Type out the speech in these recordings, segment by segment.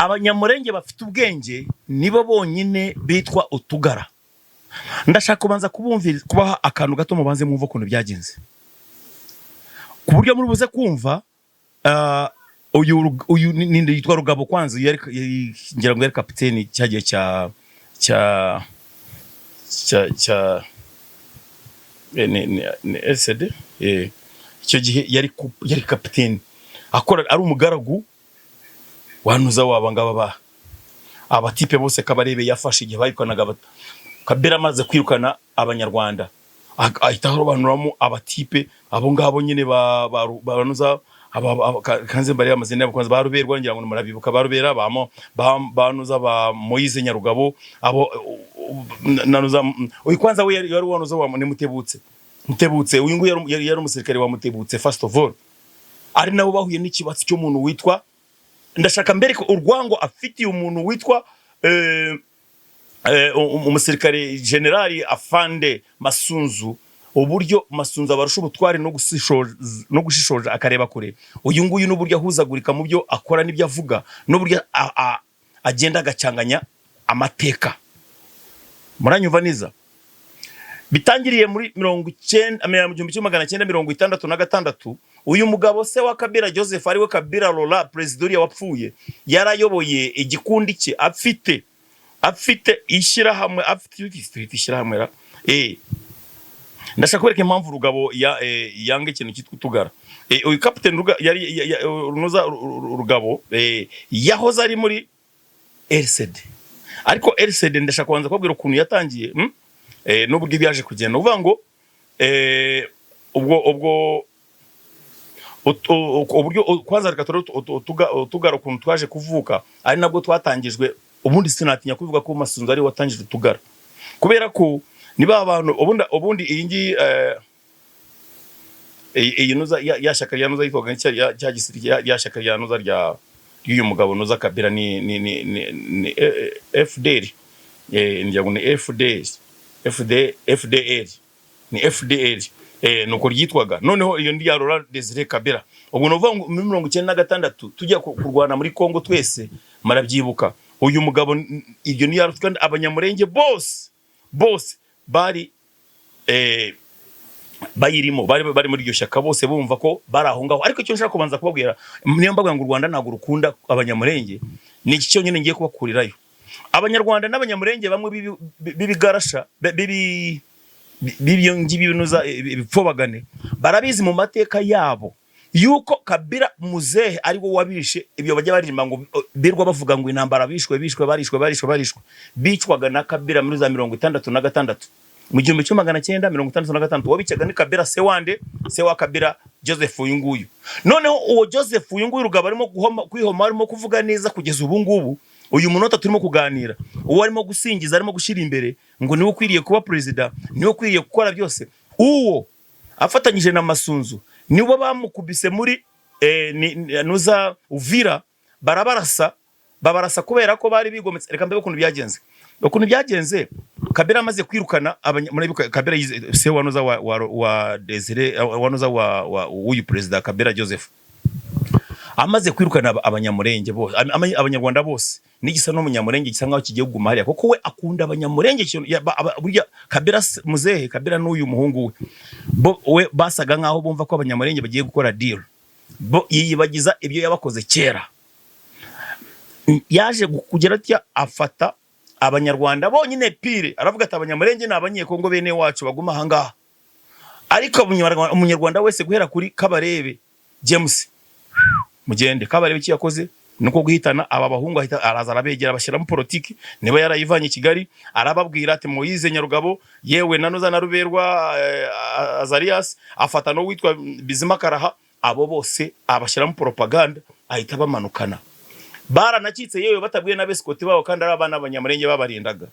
Abanyamurenge bafite ubwenge nibo bonyine bitwa utugara. Ndashaka kubanza kubumvira, kubaha akantu gato, mubanze mwumve ukuntu byagenze, ku buryo muri buze kumva. Uyu ninde yitwa Rugabo kwanza, ngira ngo yari kapiteni cyagiye cya ni RCD. Icyo gihe yari kapiteni, akora ari umugaragu wanuza waba ngaba ba abatipe bose Kabarebe yafashe igihe bayirukanaga. Kabila amaze kwirukana Abanyarwanda, ahita arobanuramo abatipe abo ngabo nyine ba banuza kanze mbare amazina yabo kwanza, ba Ruberwa, ngira ngo murabibuka, ba Rubera, ba banuza, ba Moise Nyarugabo, abo nanuza. Uyu kwanza we yari wanuza wa ni Mutebutse. Mutebutse uyu nguyu yari umusirikare wa Mutebutse first of all, ari nabo bahuye n'ikibatsi cy'umuntu witwa, ndashaka mbereke urwango afitiye umuntu witwa umusirikare generali afande Masunzu, uburyo Masunzu abarusha ubutwari no gushishoza akareba kure. Uyu nguyu n'uburyo ahuzagurika mu byo akora n'ibyo avuga, n'uburyo agenda agacanganya amateka. Muranyumva neza? Bitangiriye muri 90, mu 1966. Uyu mugabo, se wa Kabila Joseph, ariwe Kabila Laurent, perezida uriya wapfuye, yarayoboye igikundi cye, afite ishyirahamwe, afite ishyirahamwe ra. Ndashaka kwereka impamvu Rugabo yanga ikintu cyitwa utugara. Uyu kapiteni Ruga, yari Runoza Rugabo, yahoze ari muri RCD, ariko RCD ndashaka kubanza kubabwira ukuntu yatangiye, N'uburyo byaje kugenda. Uvuga ngo ubwo uburyo kwanza reka turebe utugara ukuntu twaje kuvuka, ari nabwo twatangijwe. Ubundi sinatinya kuvuga ko Masunzu ari we watangije utugara, kubera ko niba abantu ubundi iyi ngiyi iyi nuza ya shyaka rya nuza yitwaga cya gisirikare, ya shyaka rya nuza rya ry'uyu mugabo nuza Kabila ni FDR, ngira ngo ni FDR, FD FDR, ni FDR, nuko ryitwaga. Noneho iyo ndi ya Laurent Desire Kabila. Ubwo ni ukuvuga ngo muri 96 tujya kurwana muri Congo, twese marabyibuka. Uyu mugabo ibyo ni kandi Abanyamurenge bose bose bari bayirimo, bari muri iryo shyaka bose, bumva ko bari aho ngaho. Ariko icyo nshaka kubanza kubabwira, niyo mbabwira ngo u Rwanda ntabwo rukunda Abanyamurenge, ni iki cyonyine ngiye kubakurirayo. Abanyarwanda n'Abanyamurenge bamwe b'ibigarasha, b'ibyo ngibi binuza ibipfobagane, barabizi mu mateka yabo yuko Kabila muzehe ari wo wabishe. Ibyo bajya baririmba ngo birwa bavuga ngo intambara, bishwe, bishwe, barishwe, barishwe, barishwe, bicwaga na Kabila muri za 66, mu 1966. Wabicaga ni Kabila, se wande? Se wa Kabila Joseph uyu nguyu. Noneho uwo Joseph uyu nguyu Rugabo arimo kwihoma, arimo kuvuga neza kugeza ubu ngubu, uyu munota turimo kuganira, uwo arimo gusingiza, arimo gushyira imbere ngo niwe ukwiriye kuba perezida, niwe ukwiriye gukora byose, uwo afatanyije na Masunzu nibo bamukubise muri nuza Uvira, barabarasa, babarasa kubera ko bari bigometse. Reka mbebe ukuntu byagenze, ukuntu byagenze. Kabila amaze kwirukana murabibuka Kabila se wa nuza wa Desire, wa nuza wa w'uyu perezida Kabila Joseph, amaze kwirukana Abanyamurenge bose, Abanyarwanda bose, n'igisa n'Umunyamurenge gisa nkaho kigiye kuguma hariya, kuko we akunda Abanyamurenge. Burya Kabila muzehe Kabila n'uyu muhungu we bo we basaga nkaho bumva ko Abanyamurenge bagiye gukora deal, bo yiyibagiza ibyo yabakoze kera. Yaje kugera atya, afata Abanyarwanda bonyine pire, aravuga ati: "Abanyamurenge ni Abanyekongo bene wacu, baguma ahangaha." Ariko Umunyarwanda wese guhera kuri Kabarebe James, mugende. Kabarebe icyo yakoze nuko guhitana aba bahungu, ahita araza arabegera, bashyiramo politiki niba yarayivanye i Kigali, arababwira ati: "Moyize Nyarugabo, yewe nanuza na Ruberwa, Azarias," afata no witwa Bizima Karaha, abo bose abashyiramo propaganda, ahita bamanukana. Baranacitse yewe batabwiye n'abesikoti babo, kandi ari abana b'Abanyamurenge babarindaga.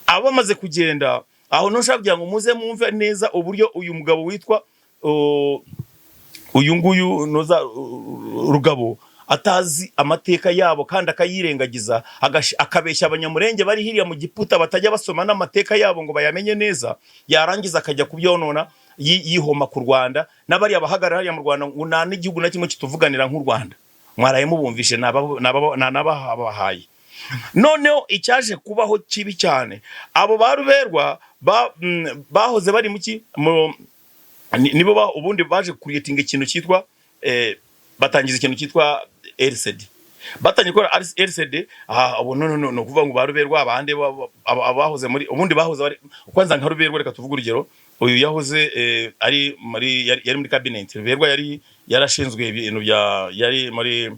Abo bamaze kugenda, aho ntushaka kugira ngo muze mwumve neza uburyo uyu mugabo witwa uyu nguyu noza Rugabo atazi amateka yabo kandi akayirengagiza, akabeshya Abanyamurenge bari hiriya mu giputa batajya basoma n'amateka yabo ngo bayamenye neza, yarangiza akajya kubyonona yihoma ku Rwanda n'abariya bahagarara hariya mu Rwanda ngo nta n'igihugu na kimwe kituvuganira nk'u Rwanda. Mwaraye mubumvishe, nabahaye. Noneho icyaje kubaho kibi cyane, abo ba Ruberwa bahoze bari muki nibo ubundi baje creating ikintu cyitwa batangiza ikintu cyitwa RCD, batangiye gukora RCD. Aha ubu no no no ni ukuvuga ngo ba Ruberwa, abandi abahoze muri, ubundi bahoze bari kwanza nka Ruberwa, reka tuvuge urugero, uyu yahoze ari muri yari muri cabinet. Ruberwa yari yarashinzwe ibintu bya, yari muri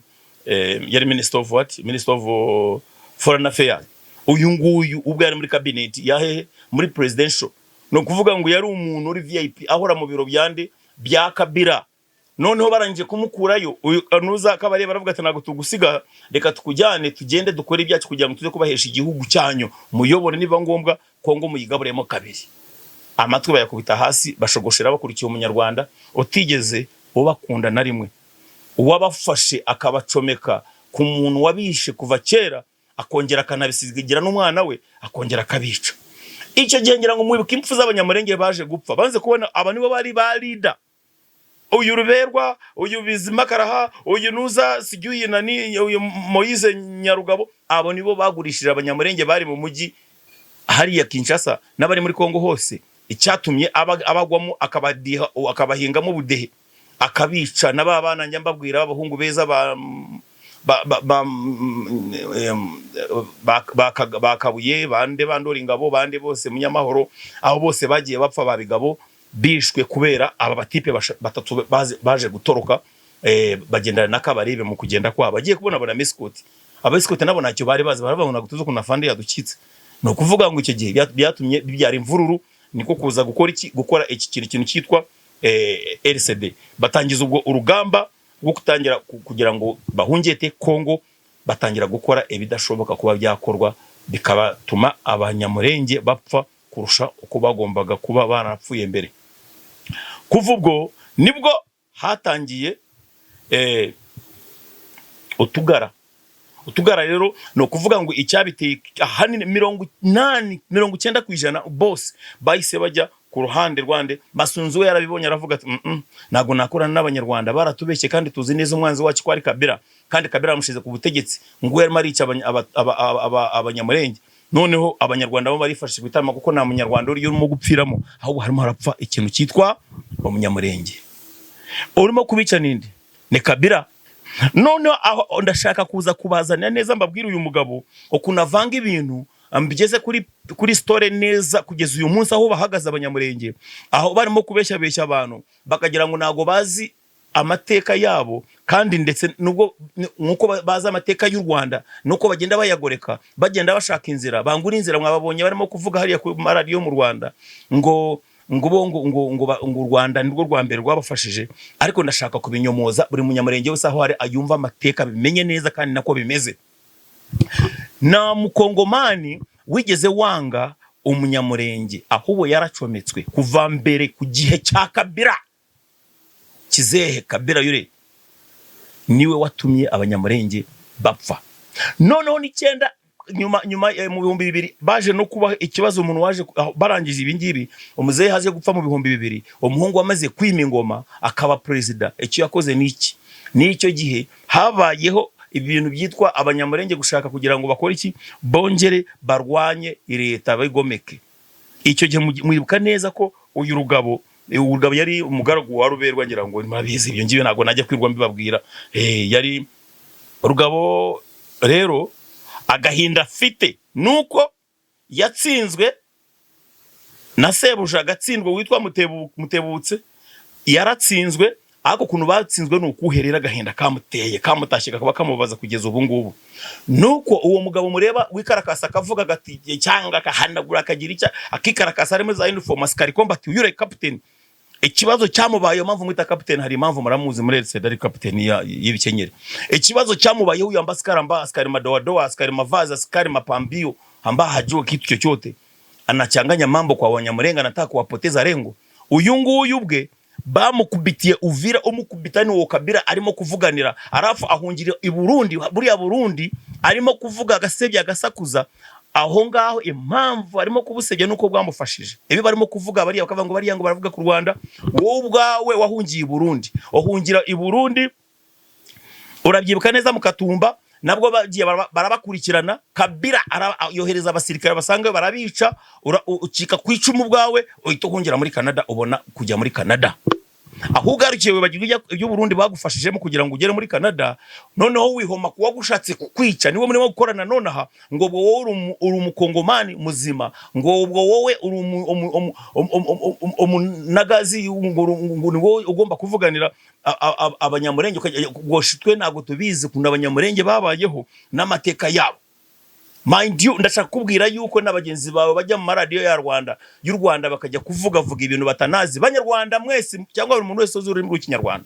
yari minister of what, minister of foreign affairs. Uyu nguyu ubwo yari muri cabinet yahehe? Muri presidential. Ni ukuvuga ngo yari umuntu uri VIP, ahora mu biro byande? Bya Kabila. Noneho barangije kumukurayo, uyu nuza Kabarebe baravuga ati: "Ntabwo tugusiga, reka tukujyane, tugende dukore ibyacu kugira ngo tuze kubahesha igihugu cyanyu, muyobore, niba ngombwa Kongo muyigaburemo kabiri." Amatwi bayakubita hasi, bashogoshera bakurikiye umunyarwanda utigeze ubakunda na rimwe, uwabafashe akabacomeka ku muntu wabishe kuva kera, akongera akanabisigira n'umwana we, akongera akabica. Icyo gihe ngira ngo mwibuke impfu z'Abanyamurenge baje gupfa banze kubona. Aba nibo bari ba leader, uyu Ruberwa, uyu Bizima Karaha, uyu nuza sijui nani, uyu Moise Nyarugabo. Abo nibo bagurishije Abanyamurenge bari mu mujyi hariya Kinshasa n'abari muri Kongo hose. Icyatumye abagwamo, akabadiha, akabahingamo ubudehe, akabica na ba bana njya mbabwira b'abahungu beza ba Kabuye, bande, bandora ingabo, bande bose, Munyamahoro, aho bose bagiye bapfa, babigabo bishwe kubera aba batipe batatu baje gutoroka, bagendana na Kabarebe. Mu kugenda kwabo bagiye kubona bona escort, aba escort nabo ntacyo bari bazi, baravuga ngo ntabwo tuzi ukuntu afande yadukitse. Ni ukuvuga ngo icyo gihe byatumye bibyara imvururu, niko kuza gukora iki? Gukora iki kintu cyitwa RCD. Batangiza ubwo urugamba rwo gutangira kugira ngo bahungete Kongo, batangira gukora ibidashoboka kuba byakorwa, bikabatuma Abanyamurenge bapfa kurusha uko bagombaga kuba barapfuye mbere. Kuva ubwo nibwo hatangiye utugara. Utugara rero ni ukuvuga ngo icyabiteye ahanini 80, 90% bose bahise bajya ku ruhande rwande. Masunzu we yarabibonye, aravuga ati: Ntabwo nakorana n'Abanyarwanda, baratubeshye, kandi tuzi neza umwanzi wacu ko ari Kabila, kandi Kabila yamushize ku butegetsi ngo yarimo arica Abanyamurenge." Noneho Abanyarwanda bo barifashe ku itama, kuko nta Munyarwanda uri urimo gupfiramo, ahubwo harimo harapfa ikintu cyitwa Umunyamurenge. Urimo kubica ninde? Ni Kabila. Noneho aho ndashaka kuza kubazanira neza, mbabwire uyu mugabo ukuntu avanga ibintu, mbigeze kuri story neza kugeza uyu munsi aho bahagaze Abanyamurenge, aho barimo kubeshyabeshya abantu bakagira ngo ntago bazi amateka yabo, kandi ndetse nubwo nkuko bazi amateka y'u Rwanda, nuko bagenda bayagoreka, bagenda bashaka inzira bangura inzira. Mwababonye barimo kuvuga hariya ku maradiyo mu Rwanda ngo bo ngo u Rwanda nirwo rwa mbere rwabafashije, ariko ndashaka kubinyomoza. Buri Munyamurenge wese aho ari ayumva amateka, bimenye neza kandi nako bimeze. Nta Mukongomani wigeze wanga Umunyamurenge, ahubwo yaracometswe kuva mbere ku gihe cya Kabila. Kizehe Kabila yure niwe watumye Abanyamurenge bapfa. Noneho n'icyenda nyuma mu 2000 baje no kuba ikibazo. Umuntu waje aho barangije ibi ngibi, umuzehe haje gupfa mu 2000, umuhungu wamaze kwima ingoma akaba perezida. Icyo yakoze ni iki? N'icyo gihe habayeho ibintu byitwa Abanyamurenge gushaka kugira ngo bakore iki? Bongere barwanye leta, bigomeke. Icyo gihe mwibuka neza ko uyu Rugabo yari umugaragu wa Ruberwa. Ngira ngo murabizi ibyo ngibyo, ntabwo najya kwirwa mbibabwira. Yari Rugabo rero, agahinda afite nuko yatsinzwe na sebuja, agatsindwa witwa Mutebutse. Yaratsinzwe, ariko ukuntu batsinzwe ni ukuhe? Rero agahinda kamuteye, kamutashye, kakaba kamubaza kugeza ubu ngubu, nuko uwo mugabo mureba wikarakasa, akavuga agati cyangwa akahanagura, akagira icya akikarakasa, harimo za uniform, askari combat, yure captain. Ikibazo cyamubayeho, mpamvu mwita captain, hari impamvu muramuzi muri RCD ari captain y'ibikenyeri. Ikibazo cyamubayeho, huyu amba askari, amba askari madoadoa, askari mavazi, askari mapambio, amba hajua kitu chochote, anachanganya mambo kwa Wanyamulenge, anataka kuwapoteza lengo. Uyu nguyu ubwe bamukubitiye Uvira, umukubita ni uwo Kabila arimo kuvuganira, arafu ahungira i Burundi. Buriya Burundi arimo kuvuga, agasebya, agasakuza aho ngaho. Impamvu arimo kubusebya nuko bwamufashije. Ibi barimo kuvuga bariya, bakavuga ngo bariya ngo baravuga ku Rwanda, wowe ubwawe wahungiye i Burundi, wahungira i Burundi. Urabyibuka neza, mu Katumba nabwo bagiye barabakurikirana. Kabila yohereza abasirikare basangayo, barabica. Ucika ku icumu bwawe, uhita uhungira muri Canada, ubona kujya muri Canada. Aho ugarukiye wibagirwa ibyo Burundi bagufashijemo kugira ngo ugere muri Canada. Noneho wihoma kuwa gushatse kukwica, niwe murimo gukorana nonaha, ngo ubwo wowe uri umukongomani muzima, ngo ubwo wowe uri umunagazi, ngo ni wowe ugomba kuvuganira Abanyamurenge. Ubwo twe ntabwo tubizi ukuntu Abanyamurenge babayeho n'amateka yabo. Mind you, ndashaka kubwira yuko na bagenzi bawe bajya mu maradiyo ya Rwanda, y'u Rwanda, bakajya kuvugavuga ibintu batanazi. Banyarwanda mwese, cyangwa buri muntu wese uzi ururimi rw'Ikinyarwanda,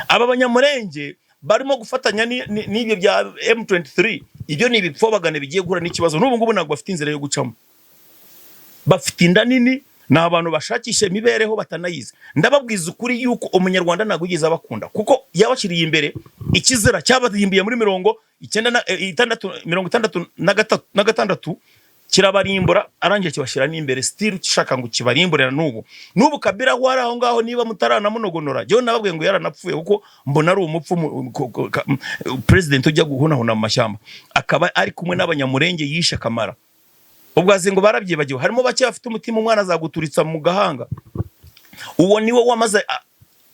aba Banyamurenge barimo gufatanya n'ibyo bya M23, ibyo ni ibipfobagane bigiye guhura n'ikibazo. N'ubu ngubu ntabwo bafite inzira yo gucamo, bafite inda nini, ni abantu bashakisha imibereho batanayizi. Ndababwiza ukuri yuko Umunyarwanda ntabwo yigeze abakunda, kuko yabashyiriye imbere ikizira cyabahimbiye muri mirongo icyenda na itandatu, 63 na gatandatu, kirabarimbura, arangiye kibashyira n'imbere, still gishaka ngo kibarimburira n'ubu n'ubu. Kabila aho ari aho ngaho, niba mutaranamunogonora, jyewe nababwiye ngo yaranapfuye, kuko mbona ari umupfu. President ujya guhunahuna mu mashyamba akaba ari kumwe n'Abanyamurenge yishe akamara, ubwo azi ngo barabyibagiwe. Harimo bake bafite umutima, umwana azaguturitsa mu gahanga. Uwo niwe wamaze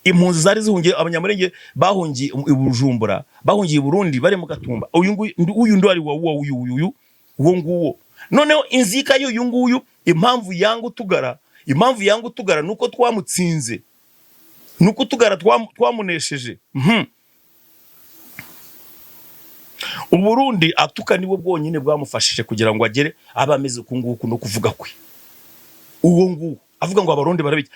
impunzi zari zihungiye, Abanyamurenge bahungiye i Bujumbura, bahungiye i Burundi, bari mu Gatumba. Uyu nguyu, uyu ndo ari wa uyu uyu uwo nguwo. Noneho inzika y'uyu nguyu, impamvu yanga utugara, impamvu yanga utugara nuko twamutsinze, nuko utugara twamunesheje. Uburundi atuka niwe bwonyine bwamufashije kugira ngo agere abe ameze uku nguku no kuvuga kwe. Uwo nguwo avuga ngo Abarundi barabiki.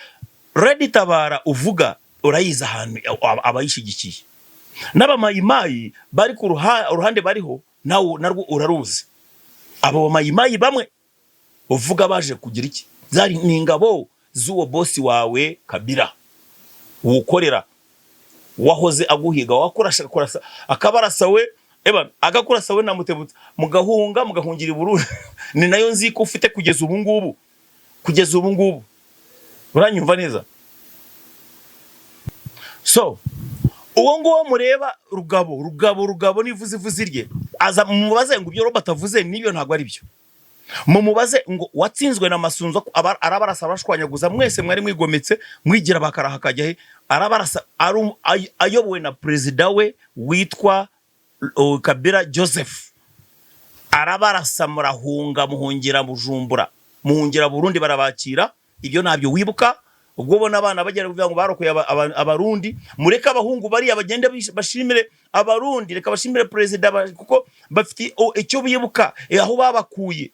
Red Tabara uvuga urayizi, ahantu abayishyigikiye n'abamayimayi bari ku ruhande bariho, nawo narwo uraruzi. Abo bamayimayi bamwe uvuga baje kugira iki? Zari ni ingabo z'uwo bosi wawe Kabila wukorera, wahoze aguhiga, wakurasha kurasa akabarasa we, eba agakurasa we namutebutsa, mugahunga, mugahungira i Burundi. Ni nayo nziko ufite kugeza ubu ngubu, kugeza ubu ngubu. Uranyumva neza? So uwo nguwo mureba, Rugabo, Rugabo, Rugabo n'ivuzivuzi rye, aza mumubaze ngo ibyo Robert avuze nibyo, ntabwo ari byo. Mumubaze ngo watsinzwe na Masunzu, arabarasa, abashwanyaguza mwese mwari mwigometse, mwigira bakaraha kajya he, arabarasa ayobowe na perezida we witwa Kabila Joseph, arabarasa, murahunga, muhungira Bujumbura, muhungira Burundi, barabakira. Ibyo ntabyo wibuka? Ubwo ubona abana bagera kuvuga ngo barokoye Abarundi. Mureke abahungu bariya bagende bashimire Abarundi, reka bashimire perezida, kuko bafite icyo bibuka, aho babakuye.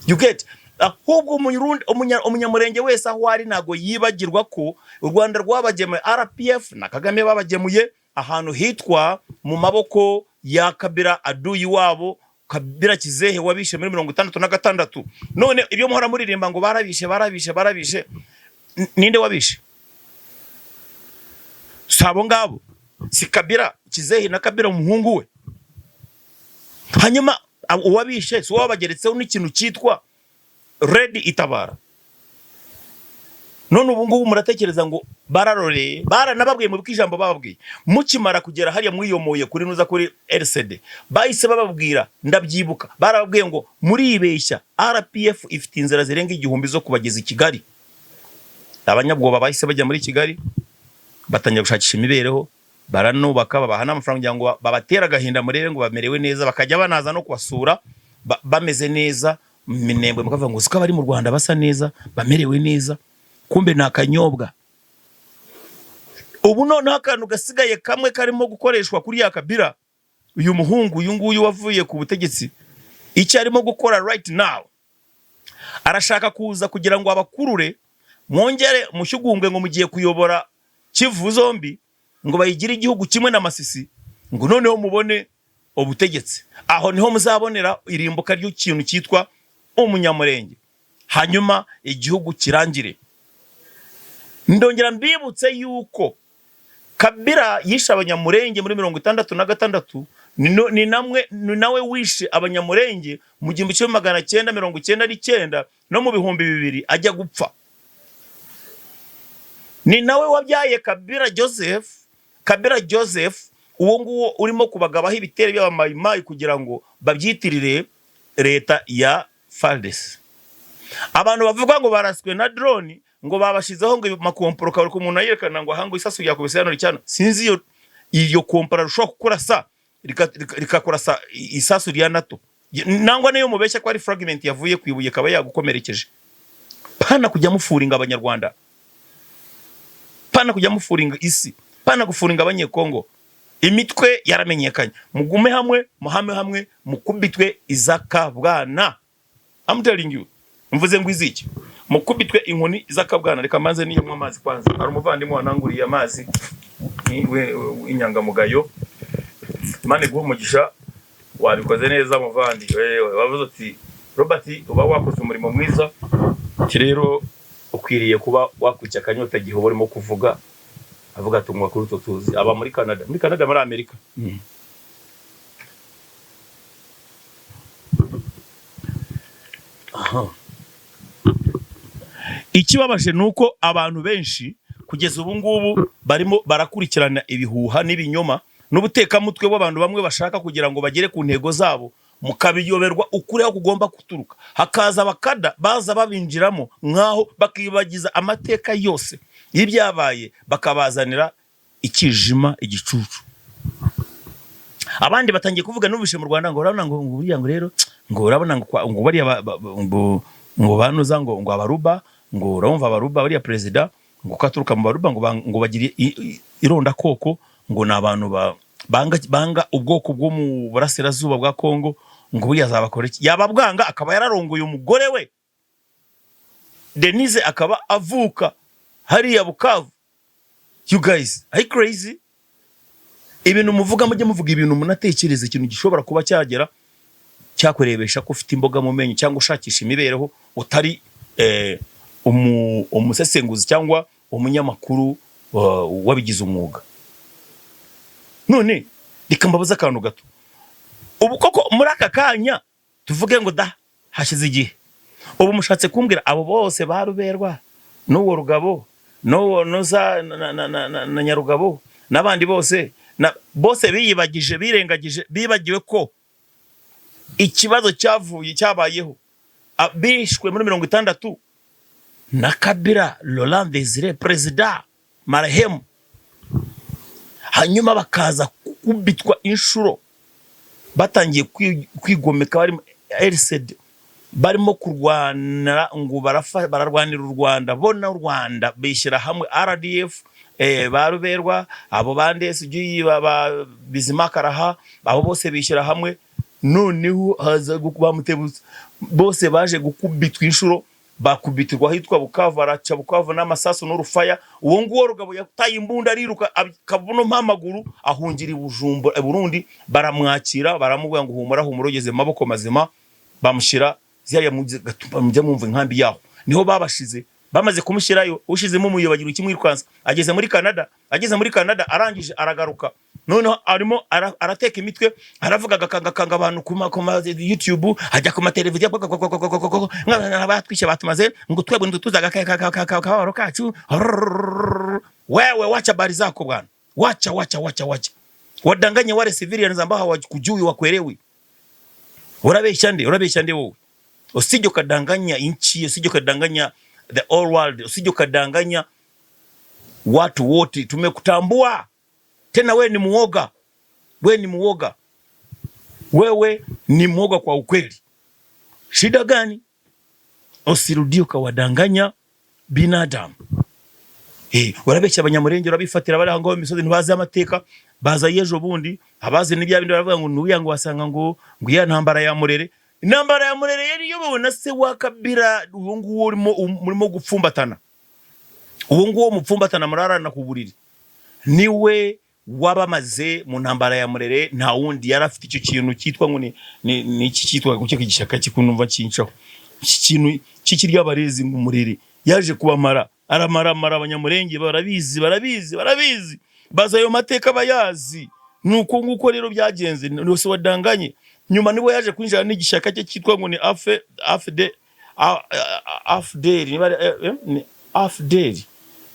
You get? Ahubwo Umunyamurenge wese aho ari ntabwo yibagirwa ko u Rwanda rwabagemuye, RPF na Kagame babagemuye ahantu hitwa mu maboko ya Kabila, aduyi wabo Kabila Kizehe wabishe muri 66. None ibyo muhora muririmba ngo barabishe, barabishe, barabishe, ninde wabishe? Si abo ngabo? Si Kabila Kizehe na Kabila umuhungu we? Hanyuma uwabishe si uwabageretseho n'ikintu cyitwa Red Itabara? None ubu ngubu muratekereza ngo bararoreye? Baranababwiye mu ijambo bababwiye mukimara kugera hariya, mwiyomoye kuri nuza kuri RCD, bahise bababwira, ndabyibuka, barababwiye ngo muribeshya, RPF ifite inzira zirenga 1000 zo kubageza i Kigali. Abanyabwoba bahise bajya muri Kigali, batangira gushakisha imibereho, baranubaka, babaha n'amafaranga kugira ngo babatere agahinda, murebe ngo bamerewe neza, bakajya banaza no kubasura bameze neza mu Minembwe, mukavuga ngo siko abari mu Rwanda basa neza, bamerewe neza, kumbe ni akanyobwa. Ubu noneho akantu gasigaye kamwe karimo gukoreshwa kuri ya Kabila, uyu muhungu, uyu nguyu wavuye ku butegetsi, icyo arimo gukora right now, arashaka kuza kugira ngo abakurure, mwongere mushyugungwe ngo mugiye kuyobora Kivu zombi, ngo bayigire igihugu kimwe na Masisi, ngo noneho mubone ubutegetsi. Aho niho muzabonera irimbuka ry'ikintu cyitwa Umunyamurenge, hanyuma igihugu kirangire. Ndongera mbibutse yuko Kabila yishe Abanyamurenge muri 66, ni namwe, ni nawe wishe Abanyamurenge mu 1999 no mu 2000 ajya gupfa. Ni nawe wabyaye Kabila Joseph. Kabila Joseph Uwo nguwo urimo kubagabaho ibitero by'abamayimayi kugira ngo babyitirire leta ya FARDC. Abantu bavuga ngo baraswe na drone, ngo babashizeho ngo makomporo, kabari ku muntu ayerekana ngo aha ngo isasu ryakubise hano ricyano. Sinzi iyo komporo rushobora kukurasa rikakurasa isasu rya NATO, nangwa niyo mubeshya ko ari fragment yavuye ku ibuye kaba yagukomerekeje. Pana kujya mufuringa Abanyarwanda, pana kujya mufuringa isi, pana gufuringa Abanyekongo. Imitwe yaramenyekanye. Mugume hamwe, muhame hamwe, mukubitwe izakabwana. I'm telling you. Mvuze ngo iziki? Mukubitwe inkoni z'akabwana. Reka manze niyo amazi kwanza. Hari umuvandimwe wananguriye amazi, ni we inyangamugayo. Imana iguhe umugisha, wabikoze neza muvandi. Wewe wavuze uti: "Robert, uba wakoze umurimo mwiza." Ati rero ukwiriye kuba wakwica akanyota igihe uba urimo kuvuga. Avuga ati unywa kuri utwo tuzi. Aba muri Canada, muri Canada, muri Amerika. Aha. Ikibabaje ni uko abantu benshi kugeza ubu ngubu barimo barakurikirana ibihuha n'ibinyoma n'ubutekamutwe bw'abantu bamwe bashaka kugira ngo bagere ku ntego zabo, mukabiyoberwa ukuri aho kugomba guturuka. Hakaza abakada baza babinjiramo nk'aho bakibagiza amateka yose y'ibyabaye, bakabazanira ikijima, igicucu. Abandi batangiye kuvuga, numvise mu Rwanda ngo urabona ngo buriya ngo rero ngo urabona ngo ngo bariya ngo banuza ngo abaruba, ngo urumva abaruba, bariya perezida ngo ko aturuka mu baruba, ngo ngo bagire irondakoko, ngo ni abantu banga ubwoko bwo mu burasirazuba bwa Kongo, ngo buriya azabakora iki? Yaba bwanga akaba yararongoye umugore we Denise, akaba avuka hariya Bukavu. You guys are you crazy? Ibintu muvuga, mujye muvuga ibintu munatekereza, ikintu gishobora kuba cyagera cyakurebesha ko ufite imboga mu menyo cyangwa ushakisha imibereho, utari umusesenguzi cyangwa umunyamakuru wabigize umwuga. None reka mbabaze akantu gato. Ubu koko muri aka kanya, tuvuge ngo da hashize igihe, ubu mushatse kumbwira abo bose ba Ruberwa n'uwo Rugabo n'uwo Noza na Nyarugabo n'abandi bose bose biyibagije, birengagije, bibagiwe ko ikibazo cyavuye cyabayeho, bishwe muri 60 na Kabila Laurent Desire, perezida marehemu, hanyuma bakaza gukubitwa inshuro batangiye kwigomeka, bari RCD, barimo kurwana ngo bararwanira u Rwanda, bo na u Rwanda bishyira hamwe RDF, ba Ruberwa, abo bande sijui ba Bizimana Raha, abo bose bishyira hamwe. Noneho haza bamutebutse, bose baje gukubitwa inshuro, bakubitirwa ahitwa Bukavu, araca Bukavu n'amasasu n'urufaya. Uwo nguwo Rugabo yataye imbunda ariruka kabuno mpamaguru, ahungira i Bujumbura i Burundi. Baramwakira, baramubwira ngo humura, humura, ugeze mu maboko mazima. Bamushyira ziriya mu Gatumba, mujya mwumva inkambi yaho niho babashize. Bamaze kumushyirayo, ushizemo umuyobagira ukimwirukansa. Ageze muri Canada, ageze muri Canada arangije aragaruka. Noneho arimo arateka imitwe, aravuga, agakangakanga abantu ku ma YouTube, ajya ku mateleviziyo, batwishe, batumaze, ngo twebwe ntituzaga akababaro kacu. Wewe wacha habari zako bwana, wacha, wacha, wacha, wacha wadanganye wale civilians ambao hawakujui, wakuelewi. Urabeshya nde? Urabeshya nde wowe? Usije ukadanganya nchi, usije ukadanganya the all world, usije ukadanganya watu wote. Tumekutambua tena, we ni muoga, we ni muoga, wewe ni muoga kwa ukweli. Shida gani? Usirudie ukawadanganya binadamu. Urabeshya Abanyamurenge, urabifatira bari aho ngaho mu misozi, ntibazi amateka. Baza y'ejo bundi, abazi n'ibya bindi baravuga ngo nuya ngo wasanga ngo iya ntambara ya Murere, intambara ya Murere yari iyobowe na se wa Kabila, uwo nguwo urimo murimo gupfumbatana, uwo nguwo mupfumbatana murarana ku buriri, niwe wabamaze mu ntambara ya Murere. Nta wundi yari afite icyo kintu cyitwa ngo ni iki cyitwa ngo cyo gishyaka kikunumva kincaho, iki kintu cy'ikiryabarezi, ngo Murere yaje kubamara, aramaramara Abanyamurenge. Barabizi, barabizi, barabizi, baza ayo mateka bayazi. Nuko nguko rero byagenze. Nose wadanganye nyuma nibwo yaje kwinjira n'igishyaka cye cyitwa ngo ni AF AFD AFDL, niba ni AFDL,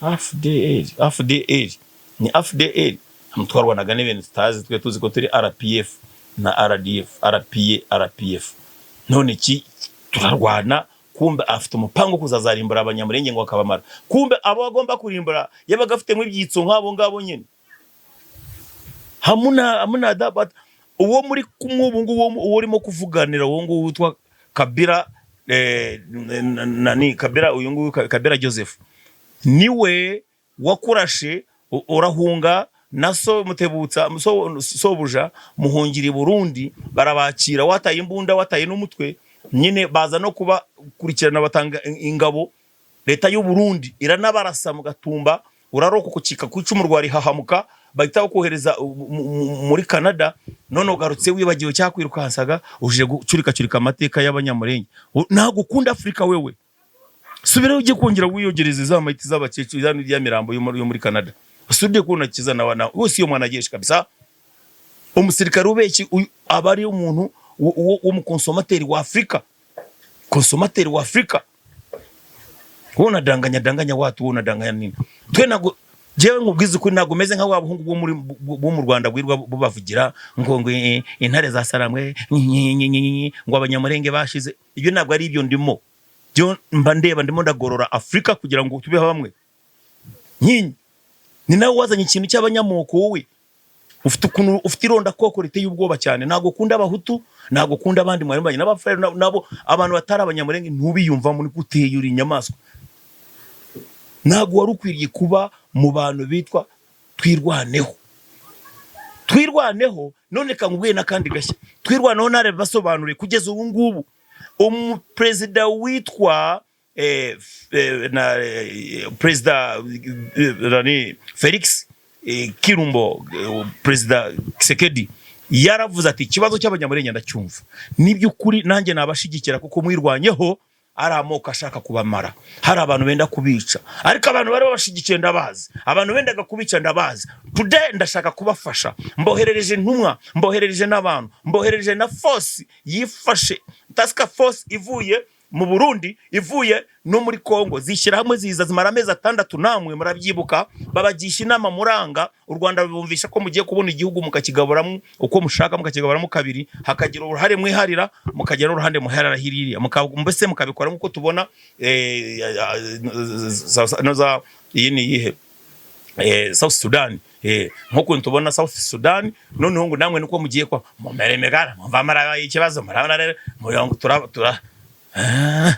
AFDL, AFDL, ni AFDL. Twarwanaga n'ibintu tutazi. Twe tuzi ko turi RPF na RDF, RPA, RPF. None iki turarwana, kumbe afite umupango wo kuzazarimbura Abanyamurenge ngo akabamara. Kumbe abo agomba kurimbura yabaga afitemo ibyitso nk'abo ngabo nyine. Hamuna hamuna da, but uwo muri kumwe ubu ngubu, uwo urimo kuvuganira, uwo nguwo witwa Kabila, nani, Kabila uyu nguyu, Kabila Joseph, niwe wakurashe, urahunga na so Mutebutsa, so sobuja, muhungira i Burundi, barabakira, wataye imbunda, wataye n'umutwe nyine. Baza no kubakurikirana, batanga ingabo, leta y'u Burundi iranabarasa mu Gatumba, urarokoka, ucika ku icumu rwa rihahamuka, bahita bakohereza muri Canada. None ugarutse wibagiwe cyakwirukansaga, uje gucurikacurika amateka y'Abanyamurenge. Ntabwo ukunda Afurika wewe. Subirayo, ujye kongera wiyogereze za mayiti z'abakecuru za ya mirambo yo muri Canada. Usubire kubona kiza na wana wose iyo mwanajeshi kabisa. Umusirikare ubeshyi uyu aba ari umuntu w'umu consommateur wa Afurika, consommateur wa Afurika. Wowe unadanganya danganya watu, wowe unadanganya nini? Twe ntabwo, jewe nkubwiza ukuri, ntabwo meze nka wa buhungu bwo mu Rwanda bwirwa bubavugira ngo intare za Saramwe nyi- nyi- nyi- nyi, ngo Abanyamurenge bashize. Ibyo ntabwo ari ibyo ndimo. Byo mba ndeba, ndimo ndagorora Afurika kugira ngo tube bamwe. Nyinyi ni nawe wazanye ikintu cy'abanyamoko. Wowe ufite ukuntu ufite irondakoko riteye ubwoba cyane. Ntabwo ukunda Abahutu, ntabwo ukunda abandi mwari mubanye n'Abafurere, nabo abantu batari Abanyamurenge ntubiyumvamo. Niko uteye, uri inyamaswa. Ntabwo wari ukwiriye kuba mu bantu bitwa Twirwaneho. Twirwaneho none kangubwiye n'akandi gashya. Twirwaneho ntare basobanuriye kugeza ubu ngubu umuperezida witwa na perezida nani, Felix Kirumbo, perezida Kisekedi yaravuze ati: "Ikibazo cy'Abanyamurenge ndacyumva, n'iby'ukuri nanjye nabashigikira, kuko mwirwanyeho ari amoko ashaka kubamara, hari abantu benda kubica, ariko abantu bari babashigikiye ndabazi, abantu bendaga kubica ndabazi. Today ndashaka kubafasha, mboherereje intumwa, mboherereje n'abantu, mboherereje na force yifashe, task force ivuye mu Burundi, ivuye no muri Congo, zishyira hamwe, ziza zimara amezi 6." Namwe murabyibuka, babagisha inama muranga. U Rwanda rubumvisha ko mugiye kubona igihugu mukakigaburamo uko mushaka, mukakigaburamo kabiri, hakagira uruhare mwiharira, mukagira n'uruhande muharira hiriya, mbese mukabikora nk'uko tubona no za iyi ni iyihe, South Sudan, nk'ukuntu tubona South Sudan. Noneho ngo namwe niko mugiye kwa mumeremegara mumva mara ikibazo, murabona rero murongo tura. Ah,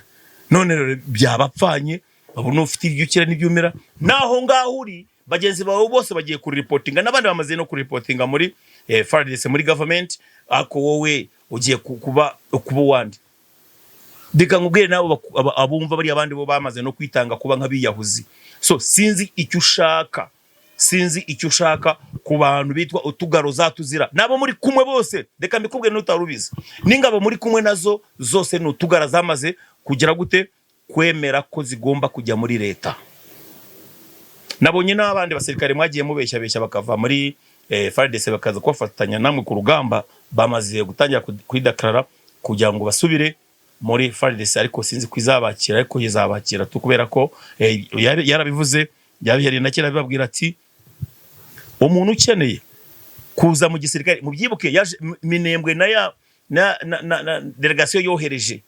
none rero byabapfanye, babona ufite ibyo ukira n'ibyo umira. Naho ngaho uri, bagenzi bawe bose bagiye kuripotinga, n'abandi bamaze no kuripotinga muri FARDC, muri government, ariko wowe ugiye kuba uwandi. Reka nkubwire, nabo abumva bariya abandi bo bamaze no kwitanga kuba nk'abiyahuzi. So sinzi icyo ushaka, sinzi icyo ushaka ku bantu bitwa utugaro zatuzira nabo muri kumwe bose. Reka mbikubwire n'utari ubizi, n'ingabo muri kumwe nazo zose ni utugara zamaze kugira gute, kwemera ko zigomba kujya muri leta. Nabonye n'abandi basirikare mwagiye mubeshya beshya bakava muri FARDC bakaza kubafatanya namwe ku rugamba, bamaze gutangira kwidekarara kugira ngo basubire muri FARDC, ariko sinzi ko izabakira, ariko izabakira tu, kubera ko yarabivuze, yabihereye na kera bibabwira ati: "Umuntu ukeneye kuza mu gisirikare." Mubyibuke, yaje Minembwe na ya na délégation yohereje,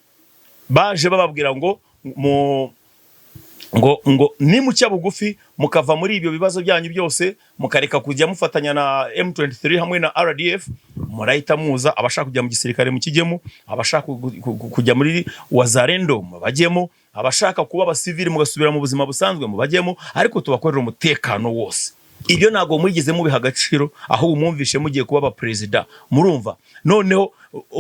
baje bababwira ngo mu ngo nimucya bugufi, mukava muri ibyo bibazo byanyu byose, mukareka kujya mufatanya na M23 hamwe na RDF, murahita muza. Abashaka kujya mu gisirikare mukijyemo, abashaka kujya muri Wazalendo mubajyemo, abashaka kuba abasivili mugasubira mu buzima busanzwe mubajyemo, ariko tubakorera umutekano wose. Ibyo ntabwo mwigeze mubiha agaciro, ahubwo mwumvishe mugiye kuba abaperezida. Murumva noneho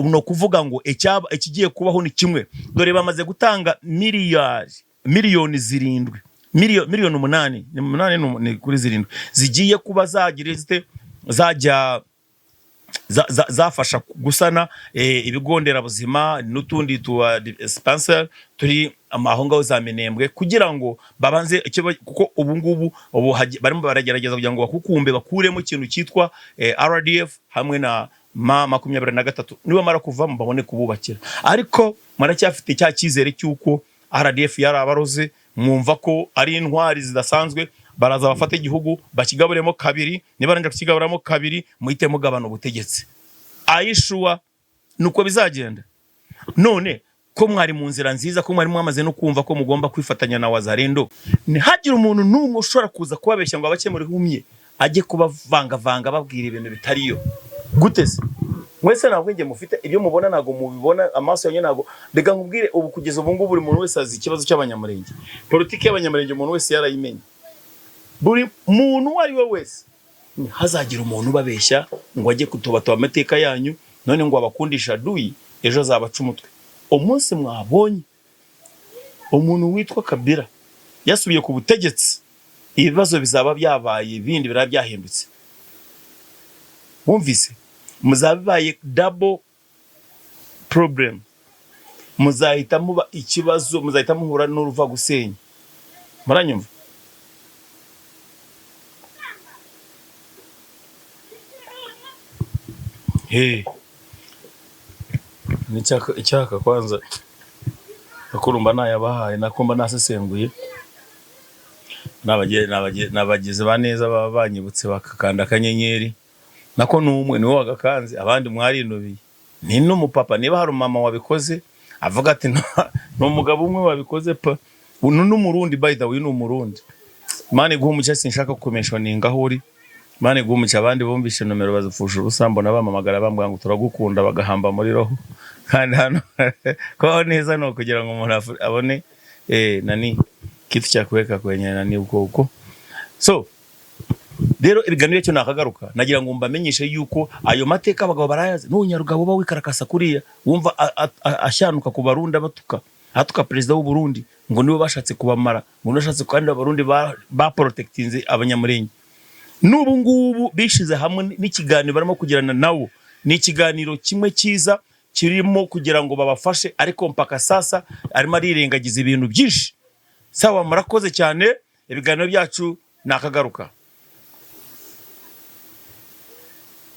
ni ukuvuga ngo ikigiye kubaho ni kimwe. Dore bamaze gutanga miliyari, miliyoni 7, miliyoni 8, ni 8, ni kuri 7, zigiye kuba zagira zite, zajya zafasha gusana ibigo nderabuzima n'utundi tuwa dispensaire turi aho ngaho za Minembwe, kugira ngo babanze kuko ubu ngubu ubu barimo baragerageza kugira ngo bakukumbe, bakuremo ikintu cyitwa RDF hamwe na M23. Nibamara kuvamo babone kububakira. Ariko muracyafite cya cyizere cy'uko RDF yarabaroze, mwumva ko ari intwari zidasanzwe. Baraza bafate igihugu bakigaburemo kabiri. Nibarangira kukigaburamo kabiri, muhite mugabana ubutegetsi. Ayishuwa nuko bizagenda. None ko mwari mu nzira nziza, ko mwari mwamaze no kumva ko mugomba kwifatanya na Wazalendo, ntihagire umuntu n'umwe ushobora kuza kubabeshya ngo abakemure humye, ajye kubavangavanga babwira ibintu bitariyo. Gute se? Mwese nta bwenge mufite? Ibyo mubona ntabwo mubibona, amaso yanyu ntabwo. Reka nkubwire, ubu kugeza ubu ngubu buri muntu wese azi ikibazo cy'Abanyamurenge. Politiki y'Abanyamurenge umuntu wese yarayimenye, buri muntu uwo ari we wese. Ntihazagire umuntu ubabeshya ngo ajye kutobatoba amateka yanyu, none ngo abakundisha adui, ejo azabaca umutwe. Umunsi mwabonye umuntu witwa Kabila yasubiye ku butegetsi, ibibazo bizaba byabaye ibindi, biraba byahindutse. Wumvise? Muzaba bibaye double problem, muzahita muba ikibazo, muzahita muhura n'uruva gusenya. Muranyumva? Hey. N'icyaka icyaka kwanza akurumba nayabahaye, nakumba nasesenguye, nabagizi ba neza baba banyibutse bakakanda akanyenyeri, nako n'umwe niwe wagakanze, abandi mwarinubiye. Ni n'umupapa, niba hari umumama wabikoze avuga ati ni umugabo umwe wabikoze pa. Uyu ni Umurundi, by the way, ni Umurundi. Imana iguhe umugisha. Sinshaka kumentioninga aho uri. Imana iguhe umugisha. Abandi bumvishe nomero bazipfusha ubusa, mbona bamamagara bambwira ngo turagukunda, bagahamba muri roho. Kandi hano kubaho neza ni ukugira ngo umuntu abone nani kitu cha kuweka kwenye nani uko uko. So rero ibiganiro cyo nakagaruka, nagira ngo mbamenyeshe yuko ayo mateka abagabo barayazi. N'ubu Nyarugabo uba wikarakasa kuriya wumva ashyanuka ku Barundi, abatuka, atuka perezida w'u Burundi ngo nibo bashatse kubamara, ngo nibo bashatse, kandi Abarundi ba protectinze Abanyamurenge. N'ubu ngubu bishize hamwe n'ikiganiro barimo kugirana nawo, ni ikiganiro kimwe cyiza kirimo kugira ngo babafashe, ariko mpaka sasa arimo arirengagiza ibintu byinshi. Sawa, murakoze cyane, ibiganiro byacu nakagaruka.